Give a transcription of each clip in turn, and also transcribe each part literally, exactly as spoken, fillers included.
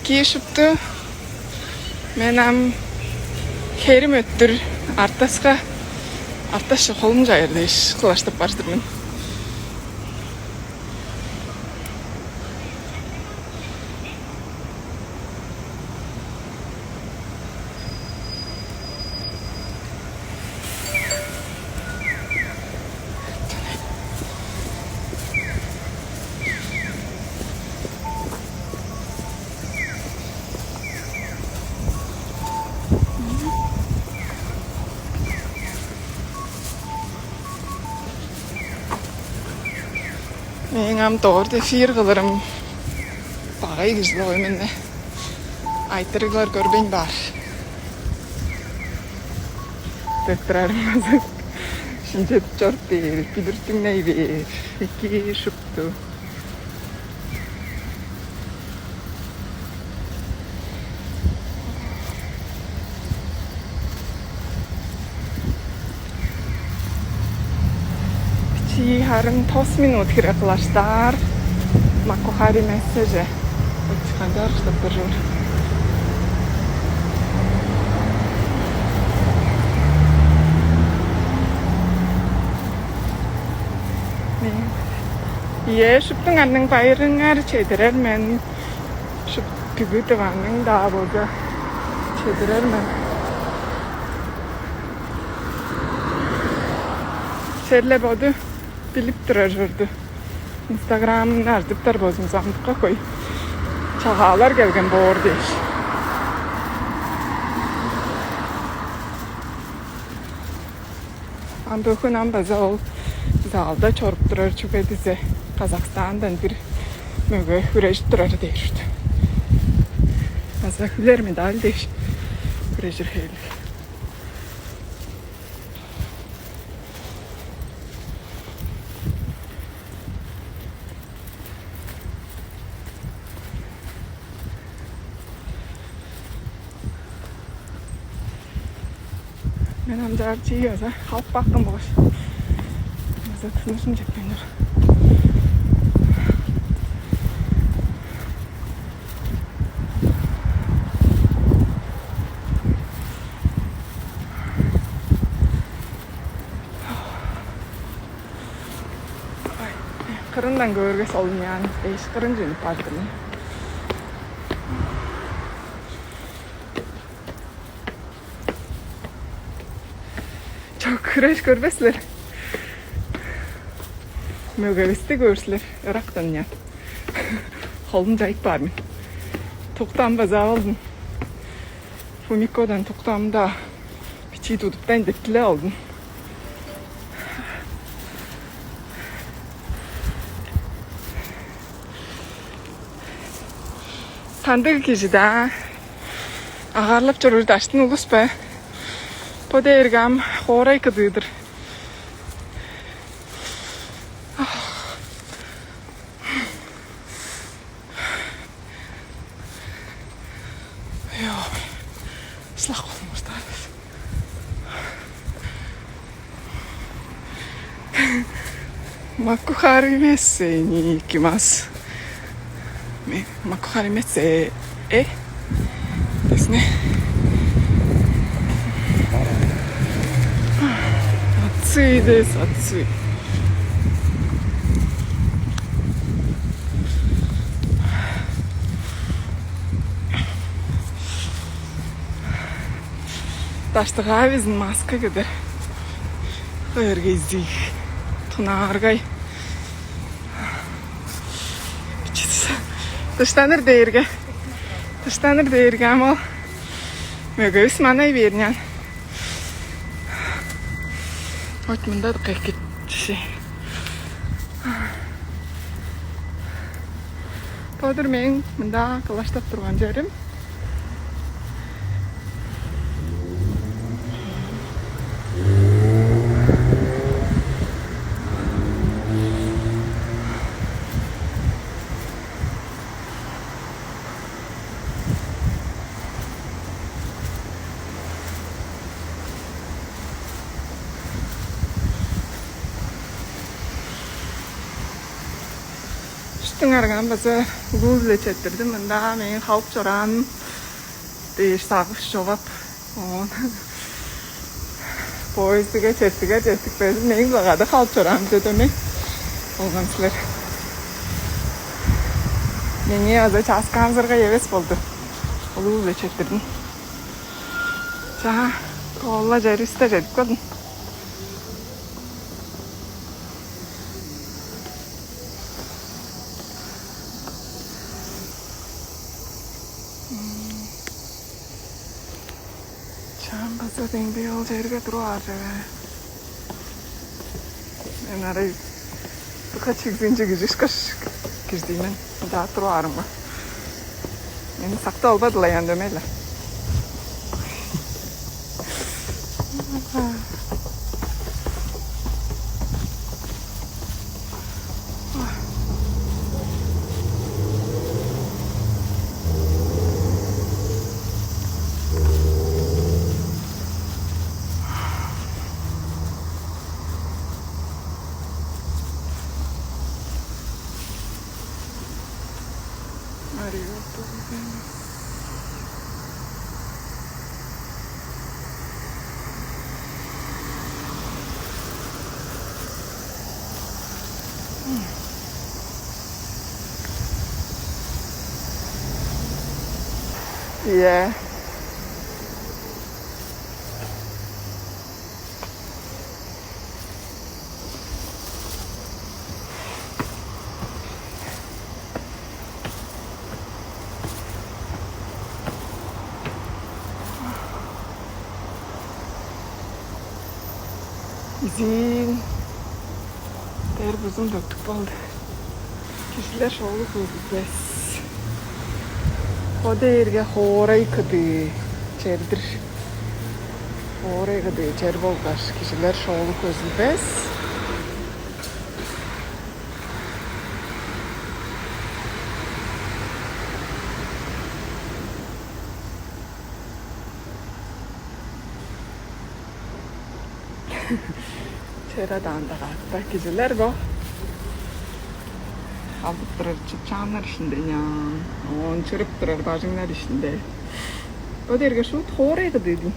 Эки шупту. Мен ам херим өттүр артаска, арташ холум чайыр дээш кылаштап бар-дыр мен. Мээң ам дорт эфир кылырым багай кижи болгай мен-не. Айтырыглар көрбейн баар. Деп турарым азы. Шинчедип чоруп бээр, билир дыңнай бээр. Эки шупту. Бичии харын тос минут хире кылаштаар. Макухари мессе же. Очкандар штаптар жор. Ийе, шуптуңарның байырыңар чедирер мен. Шуп бүгү дыванның-даа болза чедирер мен. Черле боду билип турар чорду. Инстаграмны ардыптар болзун, замдыкка кой. Чагаалар келген боор дээш. Ам бөгүн ам база ол залда чоруп турар чүве дизе, Казахстандан бир мөге хүрежип турар дээр ушта. База хүлер медаль дээш хүрежир хевирлиг. Мен ам чаар чии база халып каапкан болгаш, база тыныжым четпейн тур. Кырындан көөрге солунняан дээш, кырынче үнүп бардым. Чок, хүреш көрбес силер. Мөгевисти көөр силер ырактан, я. Холун чайып баар мен. Туктам база алдым. Фумикодан туктамда бичии тудуптайн дептилеп алдым. Кандыг кижи-даа агаарлап чоруур даштын улус бе? Бо дээрге ам хоорай кыдыы-дыр. Йоо, слак болуңарза. Макухари мессе, никимас. Ме-, макухари мессе, э? Десне. Отцы, дес, отцы. Даштыгаа безин маска кедер. Кыыргайзыг. Тунааргай. Дыштаныр дээрге. Дыштаныр дээрге ам ол. Мөгевис манай бернян. От мында да кекетчи. Бодур мээң мында кылаштап турган черим. Дыңарган база улуу-биле четтирдим. Мында мээң халып чорааным дээш сагыш човап, оон поездиге четтигер четтикпезин мээң-биле кады халып чораан чүве дөмей болган силер. Меңээ аза чааскаанзырга эвес болду. Улуу-биле четтирдим. Чаа, Кола черивисте чедип келдим. Чаан база деңбей ол черге туруп аар чүве. Мен арай дыка чигзинчиг ижишкаш кирдий мен. Ынчаар туруп аарымга. Мени сактып албадыла янда эмеле. Мариуполь. Ийе. Изиин дээр бузум төктүп болду. Кижилер шоолу көзүлбес. Бо дээрге хоорай кыдыы чер-дир. Хоорай кыдыы чер болгаш кижилер шоолу көзүлбес. Чер адаанда катта кижилер бо. Алдып турар чыпчааннар иштинде ыняан, оон чырып турар бажыңнар иштинде. Бо дээрге шуут хоорай кыдыы дийин.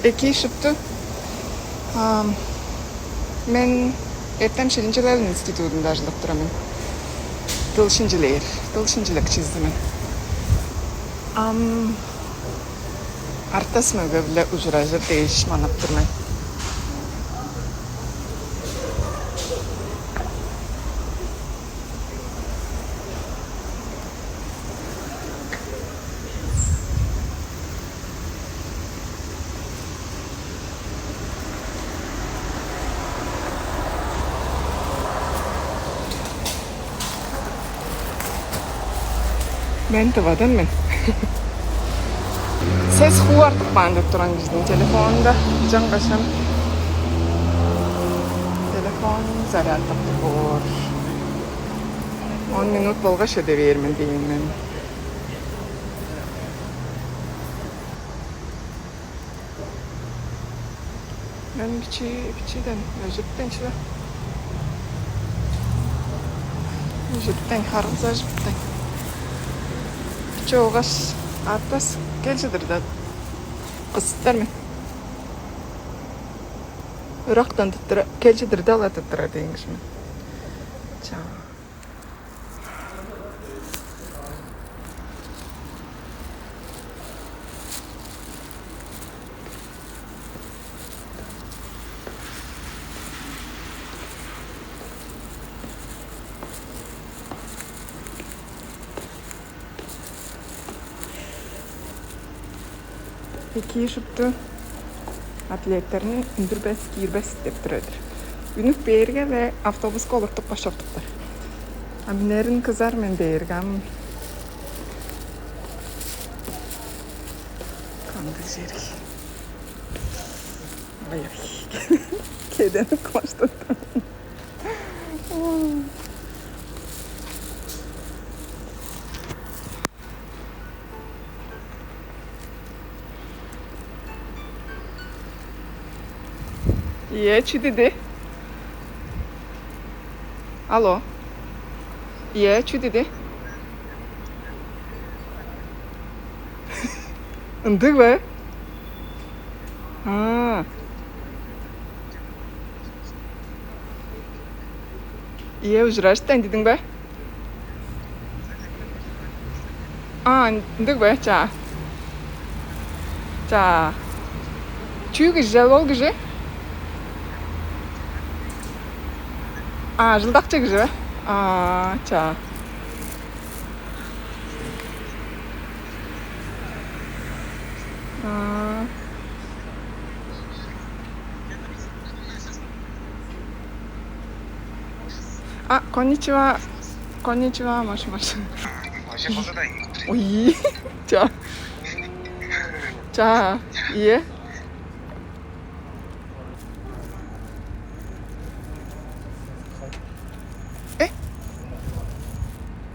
Эки шупту. Ам, мен эртем шинчилел институтунда ажылдап турар мен. Дыл шинчилээр, дыл шинчилекчизи мен. Ам, Артас мөге-биле ужуражыр дээш манап тур мен. Мен Тывадан мен. Сес хуу артып каан деп турган кижиниң телефонунда ынчангаш ам телефон зарядтап тур боор. Он минут болгаш эде бээр мен дээн мен. Мен бичии, бичииден, өжүрүптен чүве. Өжүрүптен, харылзажыптен. Биче болгаш Артас кел чыдыр-даа кызыттар мен. Ырактан тыттыра, кел чыдыр-даа ала тыттырар дээн кижи мен. Чаа. Эки шупту атлеттерни үндүрбес, киирбес деп турар-дыр. Үнүп бээрге-ле автобуска олуртуп башоктуптар. А минерин кызар мен бээрге ам кандыг черге. Ой, ой. Кеденип баштадым. Ийе, чүү диди? Алло. Ийе, чүү диди? Ындыг бе? Аа. Ийе, ужуражыптайн дидиң бе? А, ындыг бе? Чаа. Чаа. Чүү кижи ол кижи? А, ажылдакчы кижи бе? А, чаа. А. А, конничива. Конничива, маш, маш. Ой, ча. Ча, ие. Э?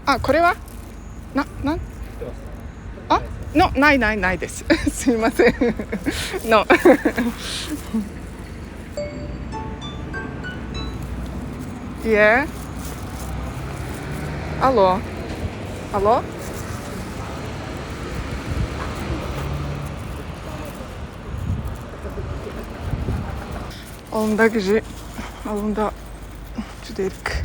А, これは? な、なん? あ、の、ないないないです。すいません。の。いえ。Алло. Алло. Алында кижи, алында чүдерик.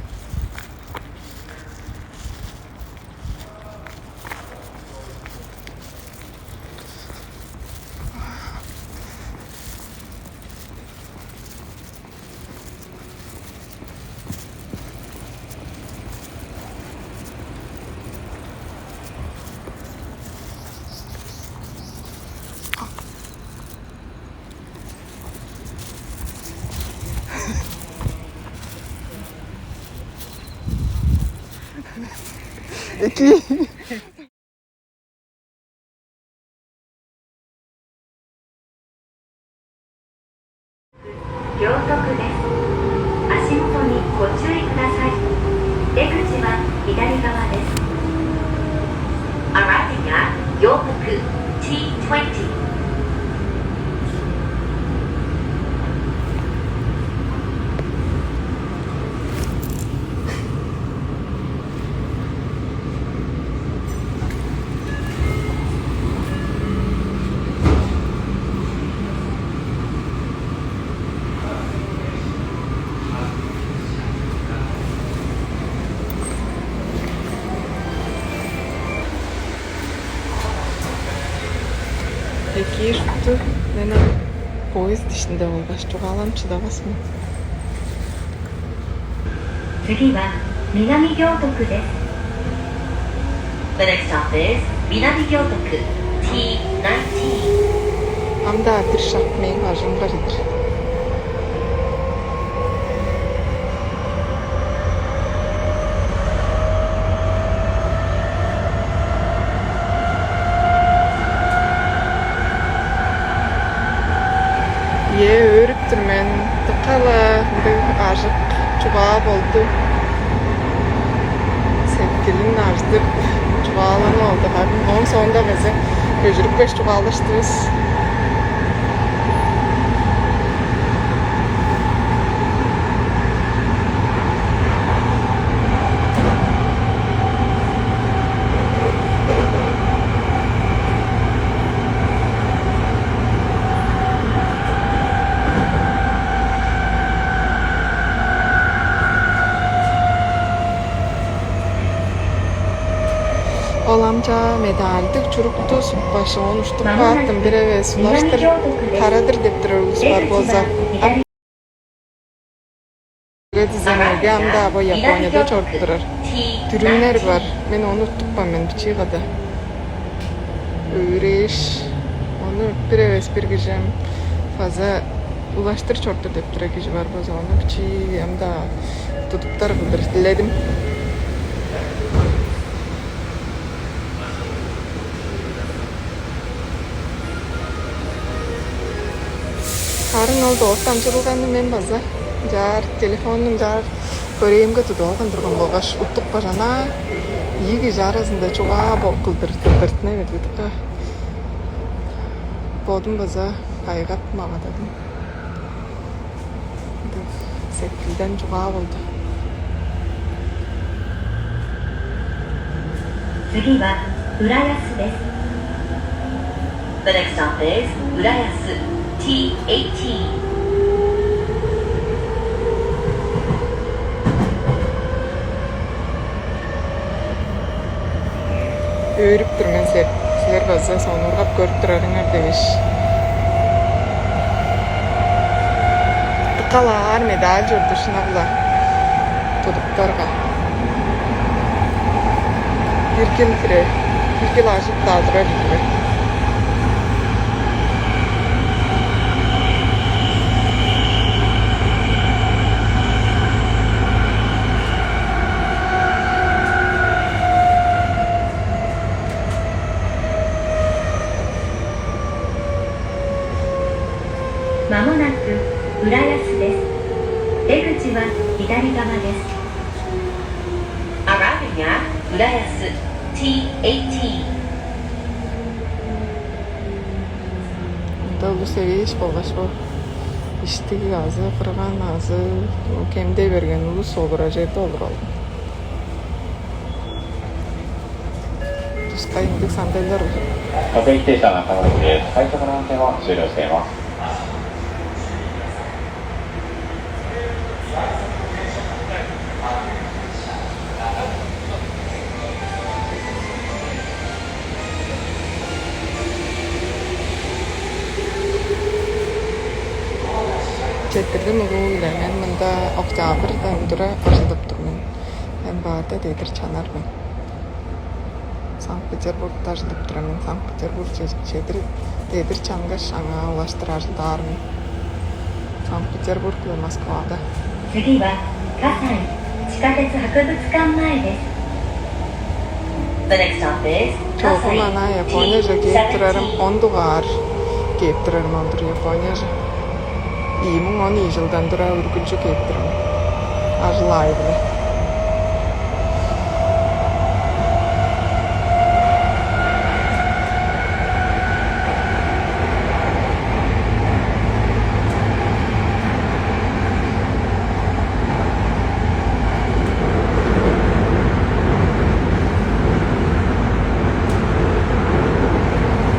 Эки. 行徳です。足元にご注意ください。出口は左側です。Arriving at 行Эки шупту, мен ам поезд иштинде болгаш чугаалам чыдавас мен. 次は南行徳です。The next stop is 南行 T nineteen. Ам-даа бир шак мээң бажымга чедир. Ийе, өөрүп тур мен. Дыка-ла ындыг ажык чугаа болду. Сеткилин ажыдып, чугааланып алды харын. Ооң соонда безе көжүрүпкеш чугаалаштывыс. Ол ам чаа медальдыг чурукту сукпаш, оон уштуп каапкан бир эвес улаштыр тарадыр деп турар улус бар болза, ап дизайнерге ам-даа бо Японияда чоруп турар дүрүмнер бар. Мен ону уттупкан мен бичии када. Өөрээш, оон Бир эвес бир кижи ам база улаштыр чоруптур деп турар кижи бар болза, ону бичии ам-даа тудуптар кылдыр диледим. Харын ол дорт дамчыдылганы мен база чаар, телефоннуң чаар көрээмге тудуп алган турган болгаш, уттуп бажана ийи кижи аразында чугаа бо-, кылдыр, кылдыртына берди. Бодум база кайгап магададым. Сеткилден чугаа болду. 次は浦安です。 The next stop is 浦安 T eighteen. Өөрүп тур мен силер, силер база сонуургап көрүп турарыңар дээш. Дыка-ла аар медаль чорду шынап-ла тудуптарга. Бир кил хире, бир кил ажып-даа турар ийик бе? まもなく浦安です。出口は左側です。 Arriving at 浦安 T eighteen. Мында улус эвээш болгаш бо иштиг азы, кырган азы, кемдей берген улус олура черде олура алган. Тускай ындыг сандайлар бар. 各位停車のお客様、快速の運転を終了しています。 Четтирдим улуу-биле. Мен мында октябрьдан тура ажылдап тур мен. Мен баарда дедир чанар мен. Санкт-Петербургта ажылдап турар мен. Санкт-Петербург че-, чедир дедир чангаш, аңаа улаштыр ажылдаар мен. Санкт-Петербург биле Москвада. 次は葛西地下鉄博物館前です。 The next stop is Чогум ана Японияже кээп турарым, он дугаар кээп турарым ол-дур Японияже. Ийи муң он ийи чылдан тура үргүлчү кээп тур мен. Ажыл аайы-биле.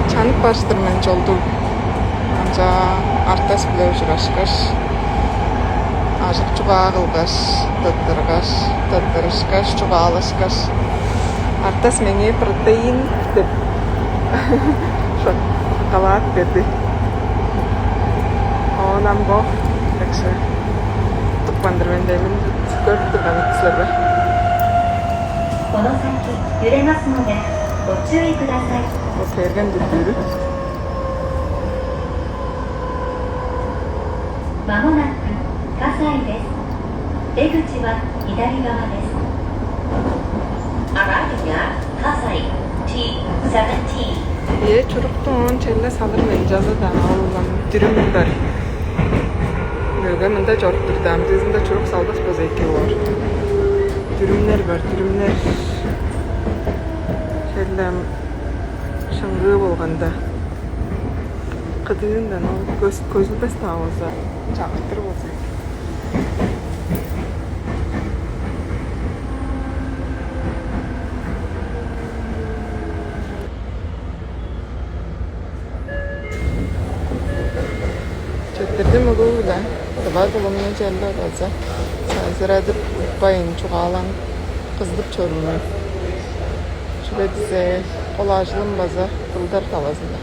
Чанып баштыр мен чолду. Ынча Артас-биле ужурашкаш, ажык чугаа кылгаш, тыттыргаш, тыттырышкаш, чугаалашкаш, Артас меңээ протеин деп шоколад берди. Оон ам бо, так что, туппандыр мен демин көрүп турган силер бе? この先、 Бо берген дүрдүүрү. まもなく葛西です。出口は左側です。 Arriving at 葛西 T seventeen. Ээ, чурукту оон черле салыр мен, чаза-даа ол улам дүрүм бар. Мөге мында чоруп турду, ам дезинде чурук салбас болза эки боор. Дүрүмнер бар, дүрүмнер. Черле ам шыңгыы болганда, кыдыындан ол көз-, көзүлбес-даа болза, чагыртыр болза эки. Четтирдим улуу-биле. Тыва кылымны черле база сайзырадып, утпайн, чугааланып, кызыдып чоруур мен. Чүге дизе, ол ажылым база кылдар талазында.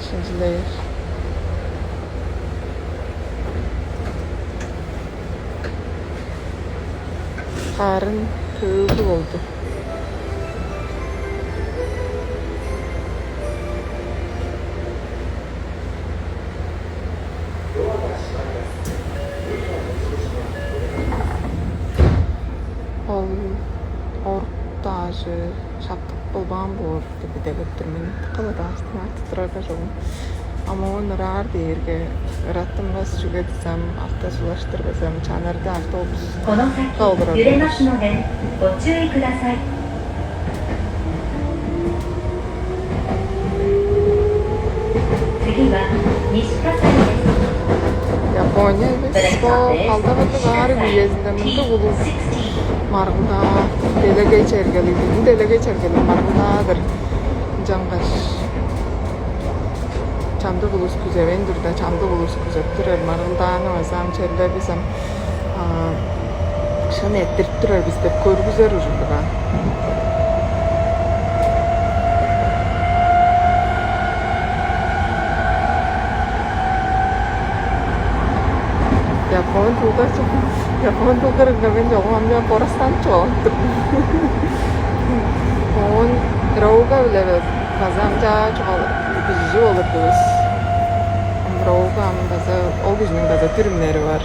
Шинчилээр. Харын тыылдыг болду. шаптык болбаан боор деп идегеп тур мен. Кылыдаастың арты турарга чогум. А моон ыраар дээрге ыратынмас, чүге дизем, авто сулаштырбазам, чанырды автобус この先、 калдырар. 揺れますので、ご注意ください。 次は西葛西です。 Япония эвес, бо халдавырлыг аарыг үезинде мындыг улуг маргылдаа делегей чергелиг, делегей чергелиг маргылдаа-дыр. Ынчангаш чамдык улус күзевейн турда, чамдык улус күзеп турар маргылдааны база ам черле бис ам, а, шын эрттирип турар бис деп көргүзер ужурлуг-ан. Япон дылга чок. Япон дылгырынга мен чогум ам борастанып чугаалап турдум. Оон Роуга-биле база ам чаа чугаалап бижижип олур бис. Ам Роуга ам база ол кижиниң база дүрүмнери бар.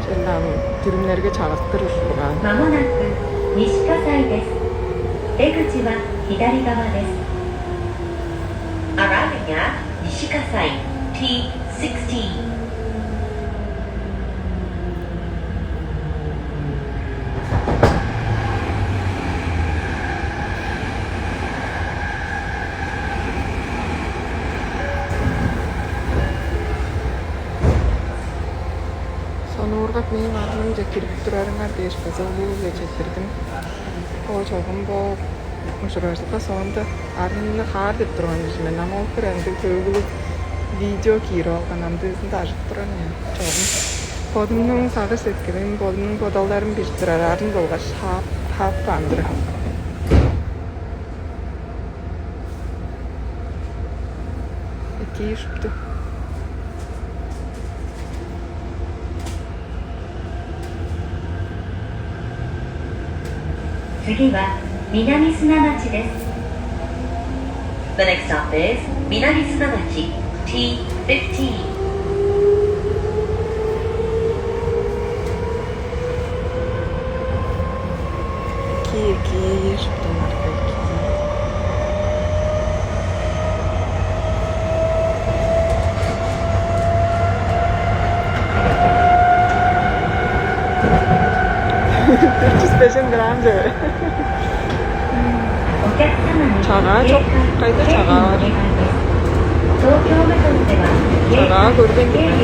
Черле ам дүрүмнерге чагыртыр ужурлуг-ан. まもなく西葛西です。出口は左側です。 Arriving at Nishikasai T sixteen. Сонуургап, мээң арнымче кирип турарыңар дээш база улуу-биле четтирдим. Бо чогум бо ужуражылга соонда арнымны хаар деп турган кижи мен. Ам ол бир ындыг төөгүлүг видео киирип алган, амдыызында ажып турар мен чогум. Бодумнуң сагыш-сеткилим, бодумнуң бодалдарым бижип турар арын болгаш хаап, хаап каан турар. Эки шупту. 次は南砂町です。 The next stop is 南砂町 T fifteen. Киир, киир, шупту маргай киир. Дөрт чүс бежен грамм же. Чагаа чок, кайда чагаа бар? Чагаа көрбейн турган.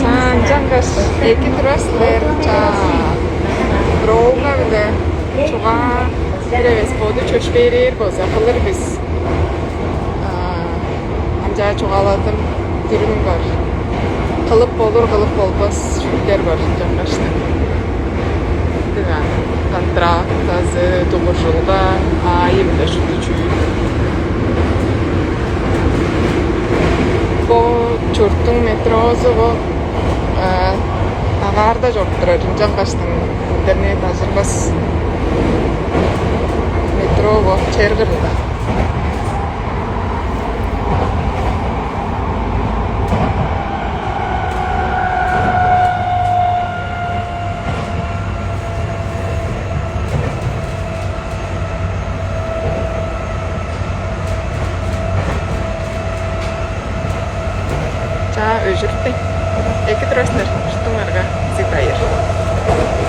Чаа, ынчангаш эки турар силер, чаа. Броуга-биле чугаа бир эвес боду чөпшээрээр болза, кылыр бис. А, ынчаар чугааладым, дүрүм бар. Кылып болур, кылып болбас чүүлдер бар ынчангаштың. Дыган контракт азы дугуржулга аайы-биле шупту чүүл. Бо чурттуң метрозу бо, э, агаарда чоруп турар, ынчангаштың интернет ажырбас. Метро бо чер кырында. Чаа, өжүрүптейн. Эки турар силер, шуптуңарга изиг байыр.